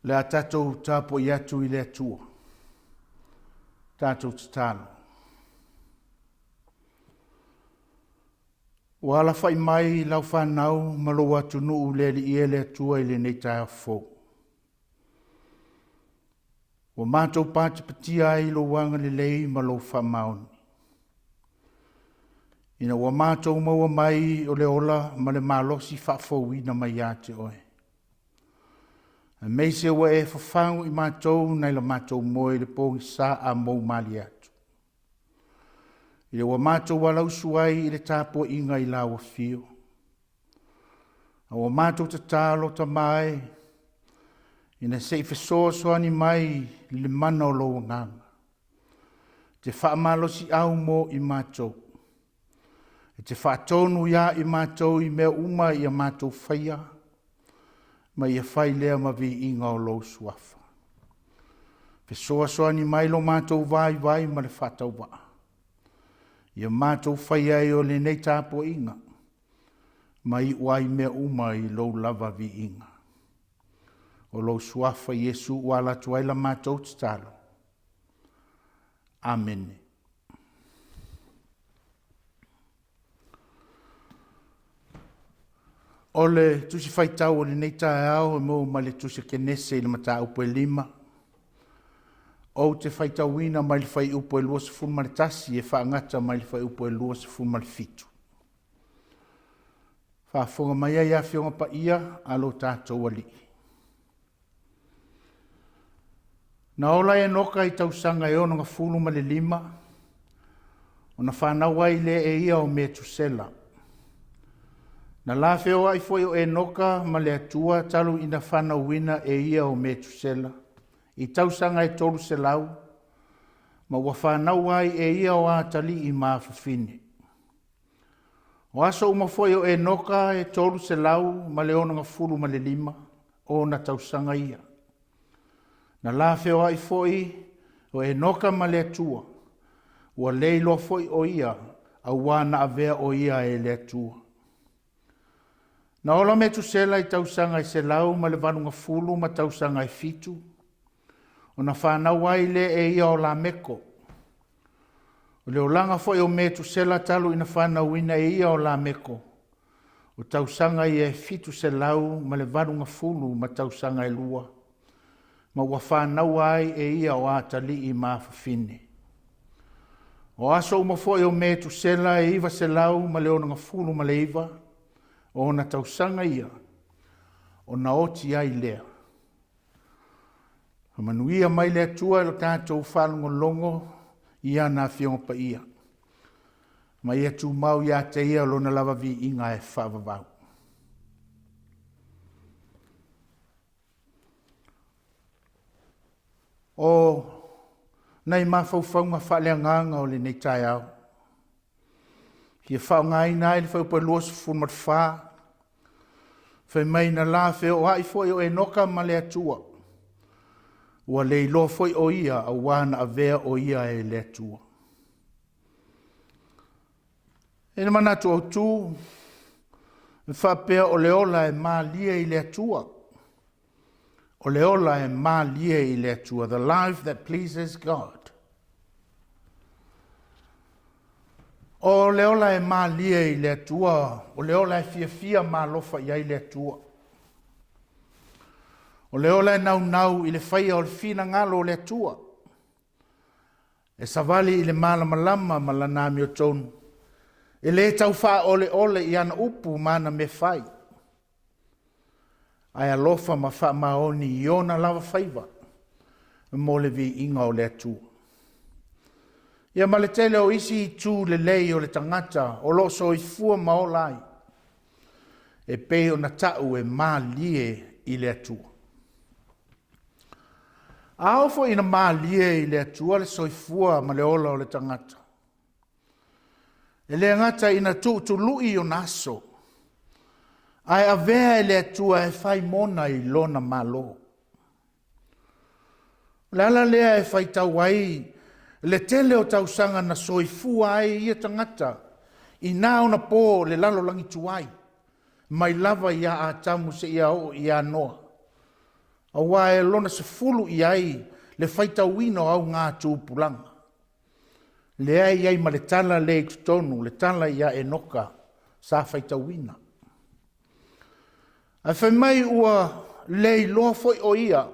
Le a tatou tapuai atu i le Atua. Tatou tatalo. Ua alafai mai lau fanau ma lou atunuu le Alii e le Atua i lenei taeao fou. Ua matou patipatia ai lou agalelei ma lou faamaoni. Ina ua matou maua mai o le ola ma le malosi faafouina mai ia te oe. Aemaise ua e fafagu i matou nai la matou moe i le pogisa a mou malie atu. Ina ua matou alausu ai i le tapuaiga i lau afio. A ua matou tatalo Tama e, ina se i fesoasoani mai i le mana o lou Agaga, e te faamalosiau mo i matou, e te faatonu ia i matou i mea uma ia matou faia, ma ia fai lea ma viiga o lou Suafa. Fesoasoani mai lo matou vaivai ma le faatauvaa, ia matou faia ai o lenei tapuaiga, ma iu ai mea uma i lou lava viiga. O lou Suafa Iesu ua ala atu ai la matou tatalo. Amene. O le Tusi Faitau o lenei taeao e maua mai le Tusi a Kenese i le mataupu e 5. Ou te faitauina mai le fuaiupu e 21 e faagata mai le fuaiupu e 27. Faafofoga mai ai Afioga Paia a lo tatou Alii. Na ola Enoka i tausaga e 65, ona fanau ai lea e ia o Metusela. Na la feoai foi o Enoka ma le Atua talu ina fanauina e ia o Metusela i tausaga e 300, ma ua fanau ai e ia o atalii ma afafine. O aso uma foi o Enoka e 365 ona tausaga ia. Na la feoai foi o Enoka ma le Atua, ua le iloa foi o ia, auā na avea o ia e le Atua. Na ola Metusela i tausaga e 180 ma tausaga e 7, ona fanau ai lea e ia o Lameko. O le olaga foi o Metusela talu ina fanauina e ia o Lameko, o tausaga ia e 780 ma tausaga e 2, ma ua fanaua ai e ia o atalii ma afafine. O aso uma foi o Metusela e 969 ona tausaga ia, ona oti ai lea. Faamanuia mai le Atua i lo tatou faalogologo i ana Afioga Paia, ma ia tumau ia te Ia lona lava viiga e faavavau. O nai mafaufauga faaleagaga o lenei taeao, fia faaaogaina ai le fuaiupu 24, fai mai na la feoai foi o Enoka ma le Atua, ua le iloa foi o ia auā na avea o ia e le Atua. E le manatu autu, e faapea o le ola e malie i le Atua. O le ola e malie i le Atua, the life that pleases God. O le ola e malie i le Atua, o le ola e fiafia ma alofa i ai le Atua. O le ola e naunau i le faia o le finagalo o le Atua, e savali i le malamalama ma lana amiotonu, e le tau faaoleole i ana upu ma ana mea fai, ae alofa ma faamaoni i ona lava faiva mo le viiga o le Atua. Ia ma le tele o isi itu lelei o le tagata o lo o soifua ma ola ai, e pei ona ta'u e malie i le Atua. A oo foi ina malie i le Atua le soifua ma le ola o le tagata, e le gata ina tuutului ona aso, ae avea e le Atua e fai mona i lona Malo. O le ala lea e faitau ai le tele o tausaga na soifua ai ia tagata i na ona po o le lalolagi tuai, mai lava ia Atamu seia oo ia Noa. Aua e lona 10 i ai le faitauina o augatupulaga. Lea e i ai ma le tala lea i totonu, le tala ia Enoka sa faitauina. Ae fai mai ua le iloa foi o ia,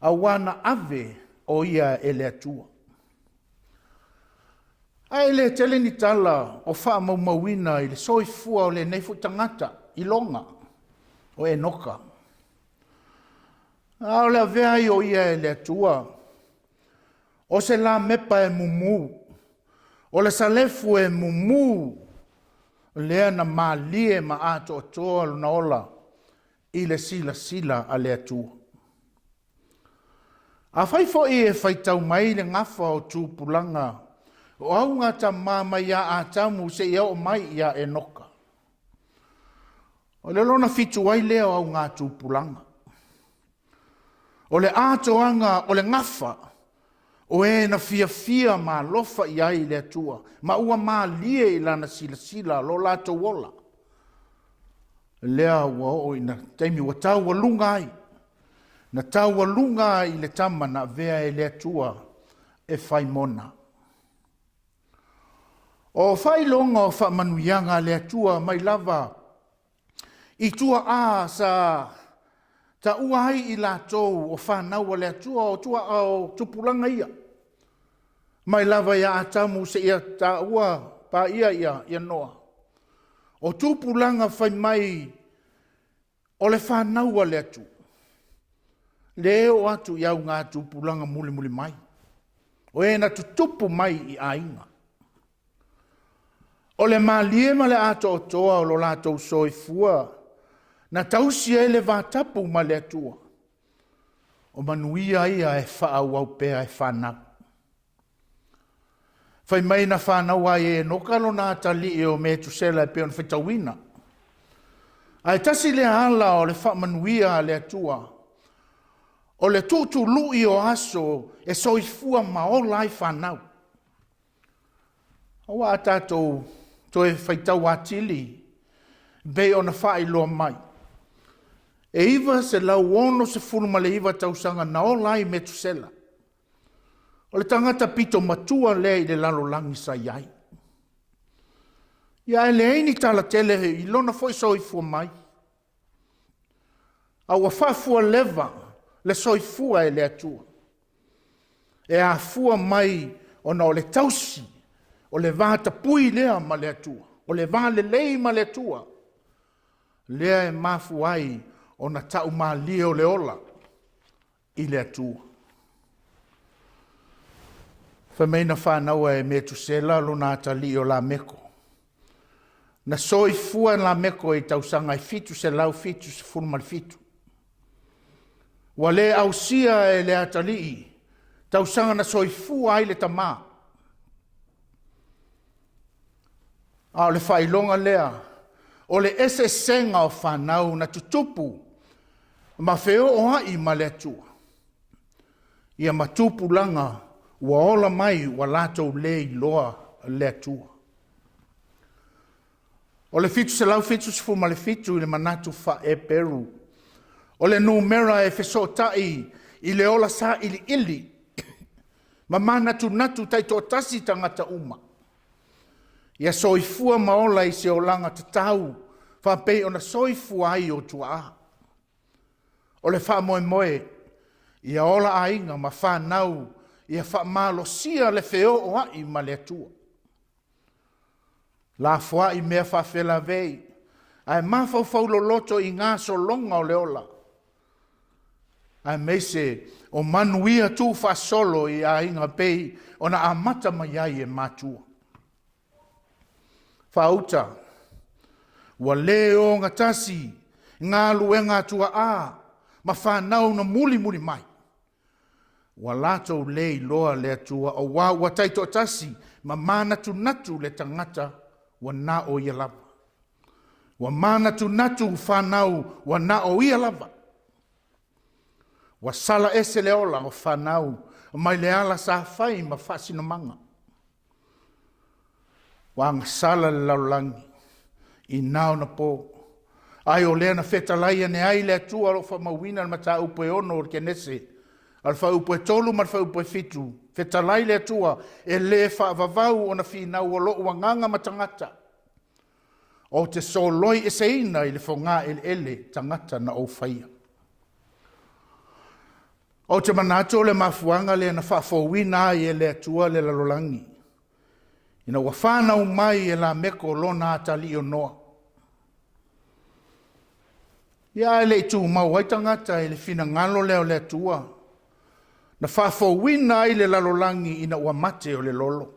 auā na ave o ia e le Atua. Ae le tele ni tala o faamaumauina i le soifua o lenei foi tagata iloga o Enoka. A o le avea ai o ia e le Atua, o se lamepa e mumu, o le salefu e mumu, lea na malie ma atoatoa lona ola i le silasila a le Atua. Afai foi e faitau mai le gafa o tupulaga o auga tama mai ia Atamu seia oo mai ia Enoka, o le lona 7 ai lea o auga tupulaga. O le atoaga o le gafa o e na fiafia ma alofa i ai le Atua, ma ua malie i lana silasila lo latou ola. Lea ua oo ina taimi ua taualuga ai, na taualuga ai le tama na avea e le Atua e fai mona. O faailoga o faamanuiaga a le Atua mai lava i tuaa sa taua ai i latou o fanau a le Atua, o tuaa o tupulaga ia, mai lava ia Atamu seia taua paia ia Noa. O tupulaga fai mai o le fanau a le Atua, le oo atu i auga tupulaga mulimuli mai, o e na tutupu mai i aiga. O le malie ma le atoatoa o lo latou soifua na tausi ai le vatapu ma le Atua, o manuia ia e faaauau pea e fanau. Fai mai na fanau ai e Enoka lona atalii o Metusela e pei ona faitauina. Ae tasi lea ala o le faamanuia a le Atua, o le tuutului o aso e soifua ma ola ai fanau. Aua a tatou toe faitau atili, pei ona faailoa mai, e 969 tausaga na ola ai Metusela. O le tagata pito matua lea i le lalolagi sa i ai. Ia ae leai ni tala tele i lona foi soifua mai. A ua faafualeva le soifua e le Atua. E afua mai ona o le tausi, o le va tapui lea ma le Atua, o le va lelei ma le Atua, lea e mafua ai ona taumalie o le ola i le Atua. Fai mai na fanau e Metusela lona atalii o Lameko. Na soifua Lameko i tausaga e 777. Ua le ausia e le atalii tausaga na soifua ai le tamā. A o le faailoga lea, o le eseesega o fanau na tutupu ma feooai ma le Atua, ia ma tupulaga ua ola mai ua latou le iloa le Atua. O le 777 i le manatu faa-Eperu, o le numera e fesootai i le ola sailiili ma manatunatu taitoatasi tagata uma. Ia soifua ma ola i se olaga tatau, faapei ona soifua ai o tuaa. O le faamoemoe, ia ola aiga ma fanau, ia faamalosia le feooai ma le Atua. Lafoai mea faafelavei, ae mafaufau loloto i gasologa o le ola, aemaise o manuia tuufaasolo i aiga pei ona amata mai ai e matua. Faauta, ua le ogatasi galuega a tuaa ma fanau na mulimuli mai. Ua latou le iloa le Atua, auā ua taitoatasi ma manatunatu le tagata ua na o ia lava. Ua manatunatu fanau ua na o ia lava. Ua sala ese le ola o fanau mai le ala sa fai ma faasinomaga. Ua agasala le lalolagi i na ona po. Ai o lea na fetalai ane ai le Atua o lo o faamauina le mataupu e 6 o le Kenese, a le fuaiupu e 3 ma le fuaiupu e 7, fetalai le Atua, e le faavavau ona finau o lou agaga ma tagata, ou te soloi eseina i le fogā eleele tagata na ou faia. Ou te manatu o le mafuaaga lea na faafouina ai e le Atua le lalolagi, ina ua fanau mai e Lameko lona atalii o Noa. Ia ae le i tumau ai tagata i le finagalo lea o le Atua, na faafouina ai le lalolagi ina ua mate o le lolo.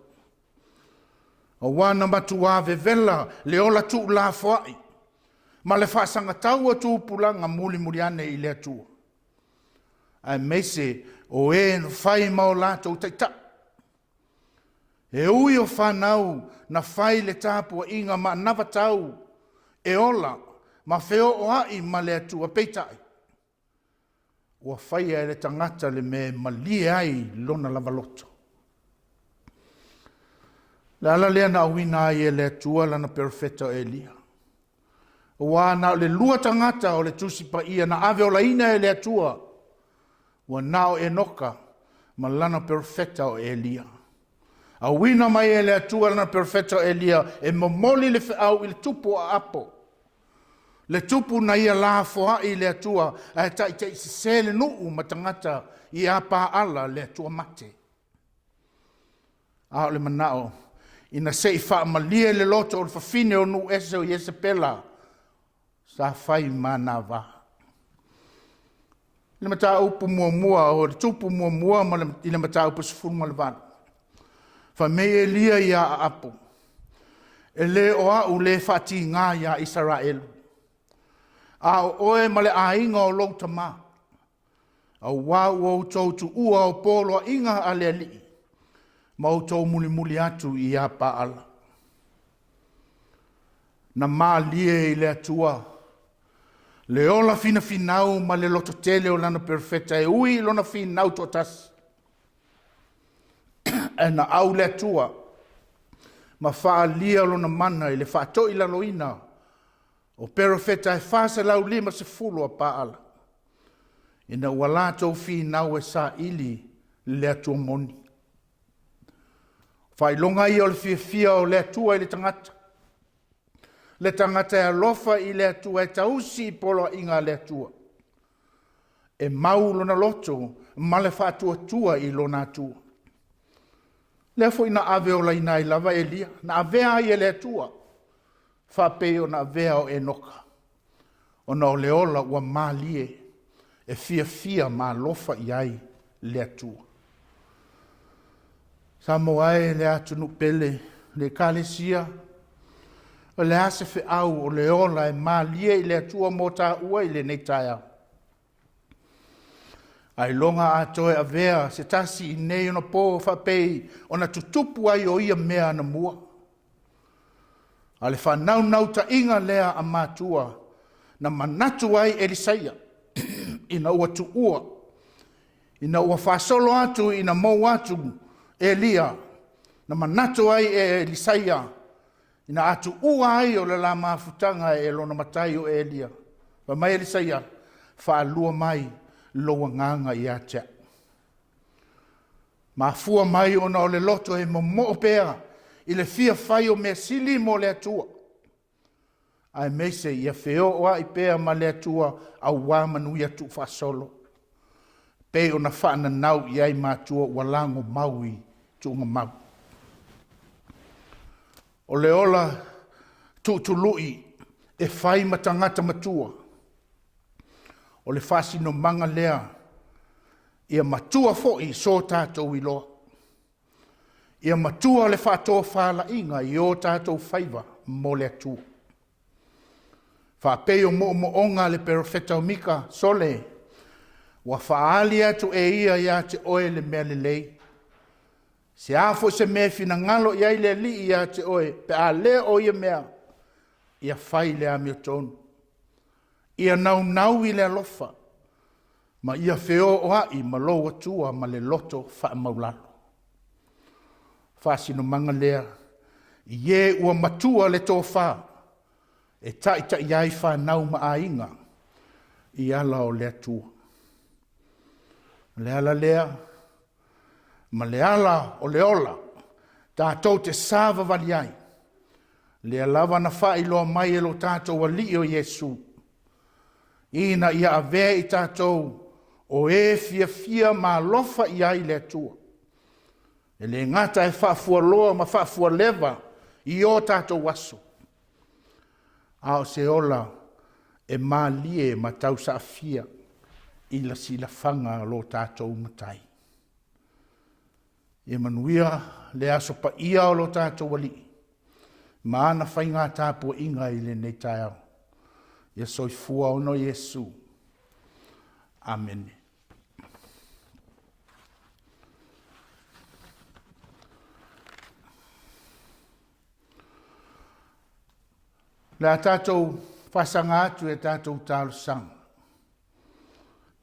Auā na matuā vevela le ola tuulafoai ma le faasagatau o tupulaga mulimuli ane i le Atua, aemaise o e na fai ma o latou taitai. E ui o fanau na fai le tapuaiga ma anavatau e ola ma feooai ma le Atua, peitai, ua faia e le tagata le mea e malie ai lona lava loto. O le ala lea na auina ai e le Atua lana perofeta o Elia, aua na o le 2 tagata o le Tusi Paia na ave olaina e le Atua, ua na o Enoka ma lana perofeta o Elia. Auina mai e le Atua lana perofeta o Elia e momoli le feau i le tupu o Aapo, le tupu na ia lafoai i le Atua ae taitaisese le nuu ma tagata ia Paala le Atua mate. A o le manao ina se i faamalie le loto o le fafine o nuu ese o Iesepela sa fai ma anava. I le mataupu muamua o le tupu muamua ma le, i le mataupu 18, fai mai Elia ia Aapo, e le o au le faatiga ia Isaraelu, a o oe ma le aiga o lou tama, auā ua outou tuua o poloaiga a le Alii, ma outou mulimuli atu ia Paala. Na malie i le Atua le ola finafinau ma le lototele o lana perofeta e ui i lona finau toatasi. Ae na au le Atua ma faaalia lona mana i le faatoilaloina o perofeta e 450 a Paala, ina ua latou finau e saili le Atua moni. Faailoga ia o le fiafia o le Atua i le tagata, le tagata e alofa i le Atua, e tausi i poloaiga a le Atua, e mau lona loto ma le faatuatua i lona Atua. Lea foi na ave olaina ai lava Elia, na avea ai e le Atua, faapei ona avea o Enoka, ona o le ola ua malie e fiafia ma alofa i ai le Atua. Samoa e, le atunuu pele, le Ekalesia, o le a se feau o le ola e malie i le Atua mo tāua i lenei taeao? Ailoga a toe avea se tasi i nei ona po faapei ona tutupu ai o ia mea anamua. A le faanaunautaiga lea a matua na manatu ai Elisaia ina ua tuua, ina ua faasolo atu ina mou atu Elia, na manatu ai e Elisaia ina a tuua ai o le la mafutaga e lona matai o Elia. Fai mai Elisaia, faalua mai lou agaga ia te au. Mafua mai ona o le loto e momoo pea i le fia fai o mea sili mo le Atua, aemaise ia feooai pea ma le Atua auā manuia tuufaasolo, pei ona faananau i ai matua ua lagomau i tuugamau. O le ola tuutului e fai ma tagata matua, o le faasinomaga lea ia matua foi i so tatou iloa, ia matua le faatofalaiga i o tatou faiva mo le Atua. Faapei o moomooga a le perofeta o Mika, sole, ua faaali atu e ia ia te oe le mea lelei. Se a foi se mea e finagalo i ai le Alii ia te oe, pe a le o ia mea, ia fai le amiotonu, ia naunau i le alofa, ma ia feooai ma lou Atua ma le loto faamaulalo. Faasinomaga lea, i e ua matua le tofa, e taita'i ai fanau ma aiga i ala o le Atua. O le ala lea ma le ala o le ola tatou te savavali ai, lea lava na faailoa mai e lo tatou Alii o Iesu, ina ia avea i tatou o e fiafia ma alofa i ai le Atua. E le gata e faafualoa ma faafualeva i o tatou aso, a o se ola e malie ma tausaafia i la silafaga o lo tatou Matai. Ia manuia le aso paia o lo tatou Alii ma ana faiga tapuaiga i lenei taeao. Ia soifua ona o Iesu. Amene. O le a tatou faasaga atu i a tatou talosaga.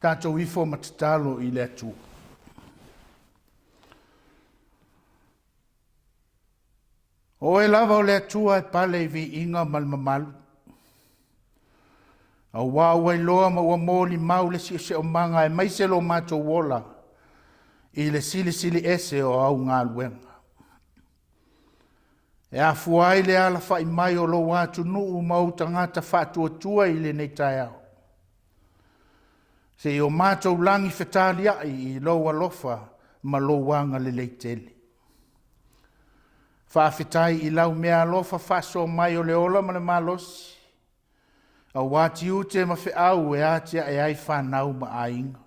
Tatou ifo ma tatalo i le Atua. O oe lava o le Atua e pale i viiga ma le mamalu, auā ua iloa ma ua molimau le siosiomaga aemaise lo matou ola i le silisili ese o au galuega. E afua ai le alafa'i mai o lou atunuu ma ou tagata faatuatua i lenei taeao, seia o matou lagi fetalia'i i lou alofa ma lou agalelei tele. Faafetai i lau meaalofa faasoa mai o le ola ma le malosi, auā tiute ma feau e atiae ai fanau ma aiga.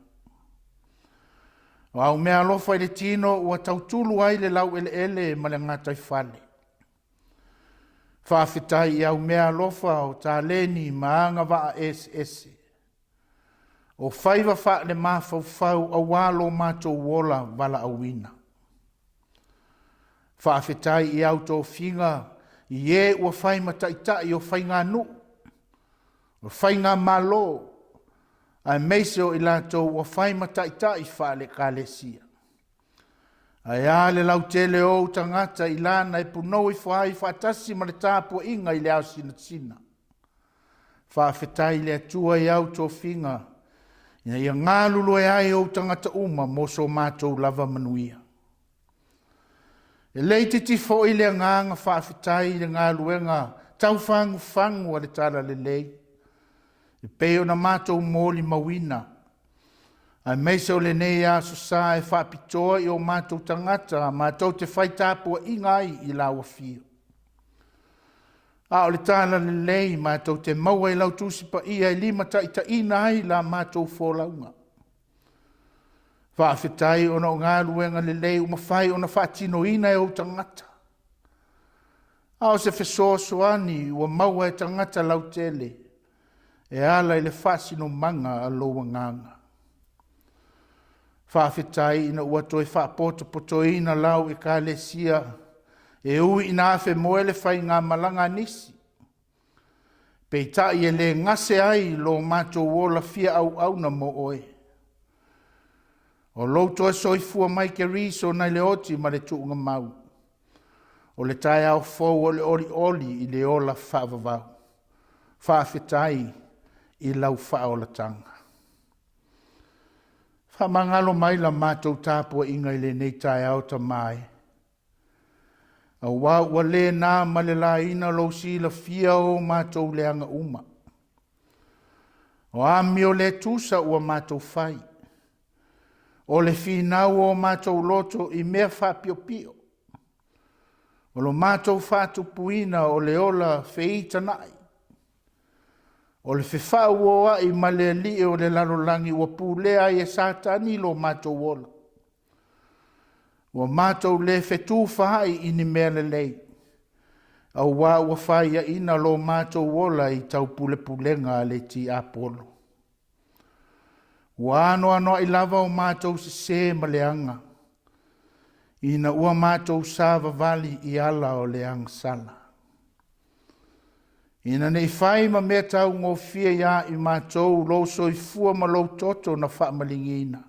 O au meaalofa i le tino ua tautulu ai le laueleele ma le gataifale. Faafetai i au meaalofa o taleni ma agavaa eseese, o faiva faale-mafaufau auā lo matou ola valaauina. Faafetai i au tofiga i e ua fai ma taitai o faiganuu, o faigamalo, aemaise o i latou ua fai ma taitai faale-Ekalesia. Ae a le lautele o ou tagata i lana e punou ifo ai faatasi ma le tapuaiga i le ao sinasina. Faafetai i le Atua i au tofiga, ina ia galulue ai ou tagata uma mo so matou lava manuia. E le itiiti foi le agaga faafetai i le galuega taufagufagu a le Talalelei, e pei ona matou molimauina, aemaise o lenei aso Sa e faapitoa i o matou tagata matou te fai tapuaiga ai i lau afio. A o le Talalelei matou te maua i lau Tusi Paia e limataitaiina ai la matou folauga. Faafetai ona o galuega lelei ua mafai ona faatinoina e ou tagata, a o se fesoasoani ua maua e tagata lautele e ala i le faasinomaga a lou Agaga. Faafetai ina ua toe faapotopotoina lau Ekalesia, e ui ina afemoe le faigamalaga a nisi, peitai e le gase ai lo matou ola fia auauna mo oe. O lou toe soifua mai Keriso nai le oti ma le tuugamau, o le taeao fou o le olioli i le ola faavavau. Faafetai i lau faaolataga. Faamagalo mai la matou tapuaiga i lenei taeao, Tama e, auā ua le na ma le laina lou silafia o matou leaga uma. O amio le tusa ua matou fai, o le finau o matou loto i mea faapiopio, o lo matou faatupuina o le ola feitana'i, o le fefauoa'i ma le alii o le lalolagi ua pulea ai e Satani lo matou ola. Ua matou le fetufaai i ni mea lelei, auā ua faiaina lo matou ola i taupulepulega a le tiapolo. Ua anoanoai lava o matou sesē ma leaga, ina ua matou savavali i ala o le agasala. Ina nei fai ma mea taugofie iā i matou lou soifua ma lou toto na faamaligiina,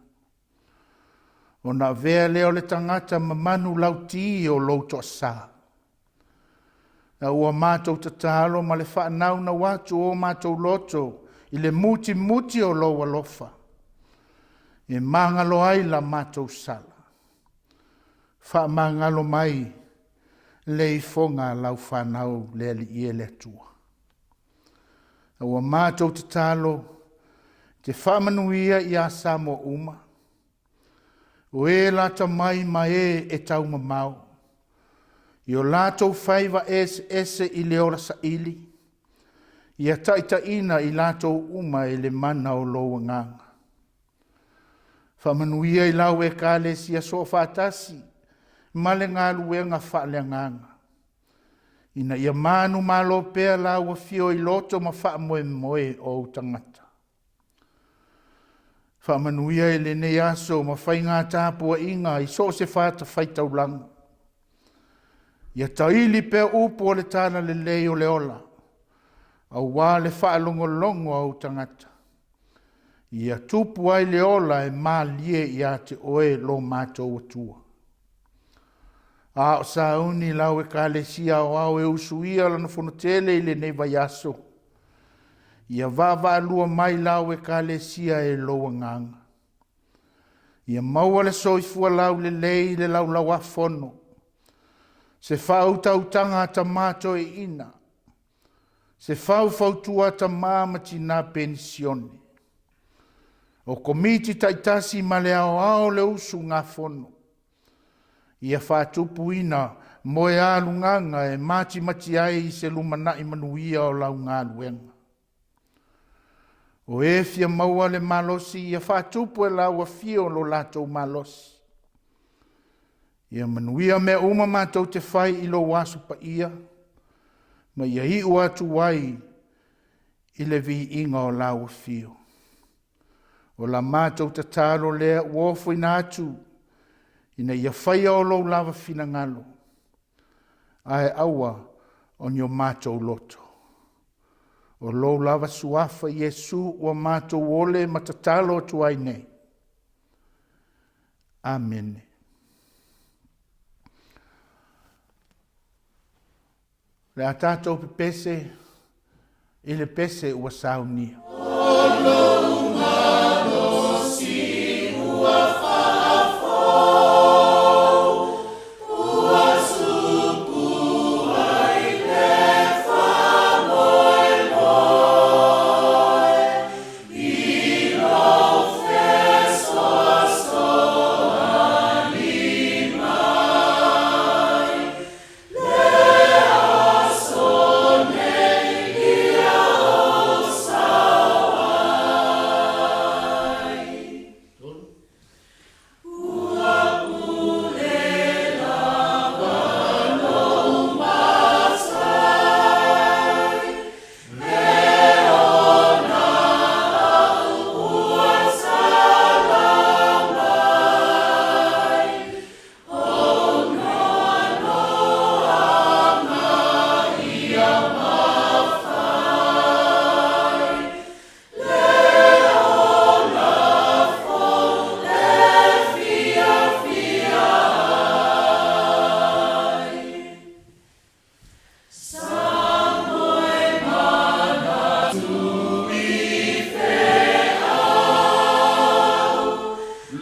ona avea lea o le tagata ma manu lautī o lou toasā. A ua matou tatalo ma le faanaunau atu o matou loto i le mutimuti o lou alofa, e magalo ai la matou sala. Faamagalo mai le ifoga a lau fanau le Alii e le Atua. A ua matou tatalo te faamanuia ia Samoa uma, o e lata mai ma e e taumamao, i o latou faiva eseese i le ola saili, ia taitaiina i latou uma e le mana o lou Agaga. Faamanuia i lau Ekalesia Soofaatasi ma le galuega faaleagaga, ina ia manumalo pea lau afio i loto ma faamoemoe o ou tagata. Faamanuia i lenei aso ma faiga tapuaiga i so o se fatafaitaulaga, ia taili pea upu o le talalelei o le ola, aua le faalogologo a ou tagata, ia tupu ai le ola e malie ia te oe lo matou Atua. A o sauni lau Ekalesia Aoao e usuia lana fonotele i lenei vaiaso, ia vaavaalua mai lau Ekalesia e lou Agaga, ia maua le soifua laulelei i le Laulau-a-Fono, se faautautaga a tama toeaiina, se faufautua a tama ma tina penisione, o Komiti taitasi ma le aoao o le usugafono, ia faatupuina moealugaga e matimati ai se lumanai manuia o lau galuega. O e fia maua le malosi, ia faatupu e lau afio lo latou malosi. Ia manuia mea uma matou te fai i lou aso paia, ma ia iu atu ai i le viiga o lau afio. O la matou tatalo lea ua ofoina atu, ina ia faia o lou lava finagalo, ae aua o ni o matou loto. O lou lava suafa Iesu ua matou ole ma tatalo atu ai nei. Amene. O le a tatou pepese i le pese ua saunia. O lou malosi ua faafou, ua supu ai le faamoemoe i lou fesoasoani mai. Le aso nei ia ou sao ai. Ua pule lava lou matai, e ona au ua sala mai. Ou noanoaga ia mafai, le ola fou e fiafia ai. Sa moe manatu i feau,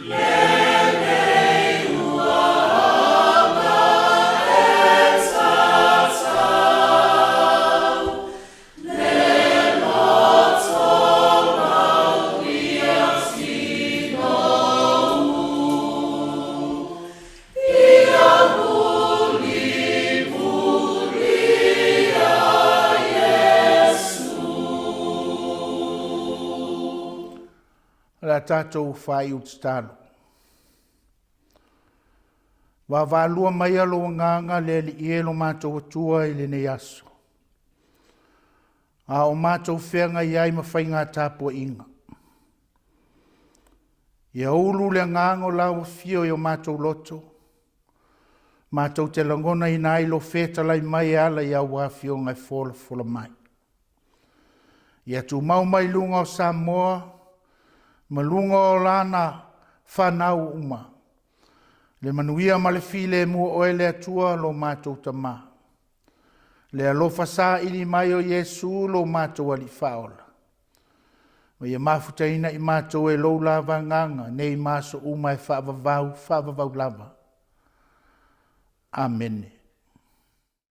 lenei ua aga e tatau, le loto mau ia tinou. Ia mulimuli ia Iesu. O le a tatou faaiu tatalo. Vaavaalua maia lou agaga le Alii e lo matou Atua i lenei aso, a o matou feagai ai ma faiga tapuaiga. Ia ulu le agaga o lau afio i o matou loto, matou te lagonaina ai lo fetalai mai e ala i au afioga e folafola mai. Ia tumau mai luga o Samoa ma luga o lana fanau uma, le manuia ma le filemu o oe le Atua lo matou Tama. Le alofa saili mai o Iesu lo matou Alii Faaola, ma ia mafutaina i matou e lou lava agaga nei ma aso uma e faavavau, faavavau lava. Amene.